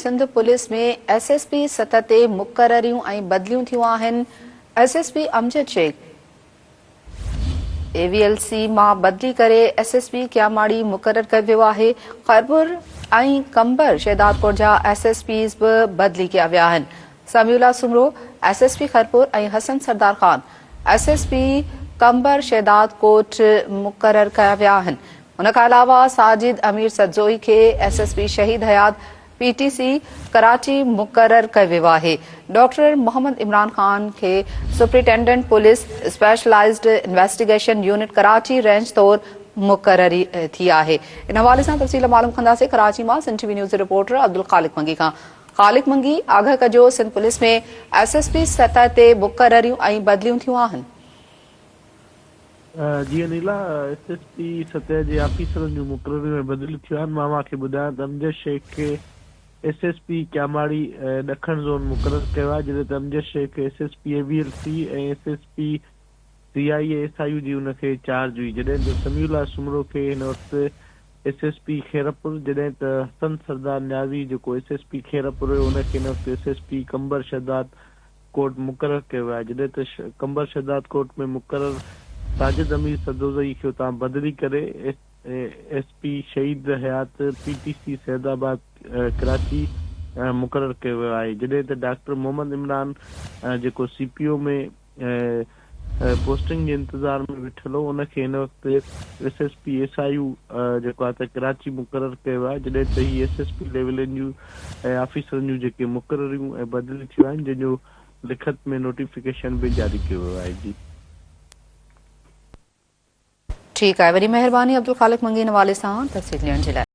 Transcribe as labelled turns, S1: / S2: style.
S1: Sindh police ۾ S S P سطح تي مقرريون ۽ بدليون ٿيون آهن، S S P Amjad Shaikh A V L C مان بدلي ڪري ايس ايس پي ڪياماڙي مقرر ڪيو ويو آهي، خيرپور ۽ قمبر شهدادڪوٽ جا ايس ايس پيز به بدلي ڪيا ويا آهن، Samiullah Soomro S S P Khairpur ۽ Hassan Sardar Khan S S P Qambar Shahdadkot مقرر ڪيا ويا آهن. ان کان علاوه ساجد امير سدزوئي کي S S P Shaheed Hayat P T C Karachi مقرر ڪيو ويو آهي. ڊاڪٽر محمد عمران خان کي superintendent police specialised investigation unit Karachi range طور مقرري ٿي آهي. ان حوالي سان تفصيل معلوم ڪنداسين ڪراچي مان سنڌ ٽي وي نيوز جي رپورٽر عبدالخالق منگي کان. خالق منگي، آگاهه ڪجو Sindh police ۾ S S P سطح تي مقرريون ۽ بدليون ٿيون آهن.
S2: جي انيلا، ايس ايس پي سطح جي آفيسرن جون مقرريون ۽ بدليون ٿيون آهن. مان اوهان کي ٻڌايان ته امجد شيخ کي ايس ايس پي ڪياماڙي ڏکڻ زون مقرر ڪيو آهي جڏهن ته امجد شيخ کي S S P A V L C ۽ S S P C I A S I U جي ان کي چارج هئي جڏهن ته سميع الله سومرو کي هن وقت ايس ايس پي خيرپور جڏهن ته حسن سردار نيازي جيڪو ايس ايس پي خيرپور هيو ان کي هن وقت S S P Qambar Shahdadkot مقرر ڪيو ويو آهي جڏهن ته قمبر شهداد ڪوٽ ۾ مقرر ساجد امير سدوزئي کي اتان بدلي ڪري S P Shaheed Hayat P T C Saeedabad Karachi مقرر ڪيو ويو آهي جڏهن ته ڊاڪٽر محمد عمران جيڪو سي پي او ۾ پوسٽنگ جي انتظار ۾ ويٺل هو ان کي هن وقت S S P S I U جيڪو آهي ته ڪراچي مقرر ڪيو آهي جڏهن ته هي ايس ايس پي ليولن جون ۽ آفيسرن جون جيڪي مقرريون ۽ بدليون ٿيون آهن جنهن جو لکت ۾ نوٽيفڪيشن به جاري ڪيو ويو آهي جي.
S1: ٺيڪ آهي وڏي مهرباني عبدالخالق منگي ان حوالي سان تفصيل ڏيڻ جي لاء.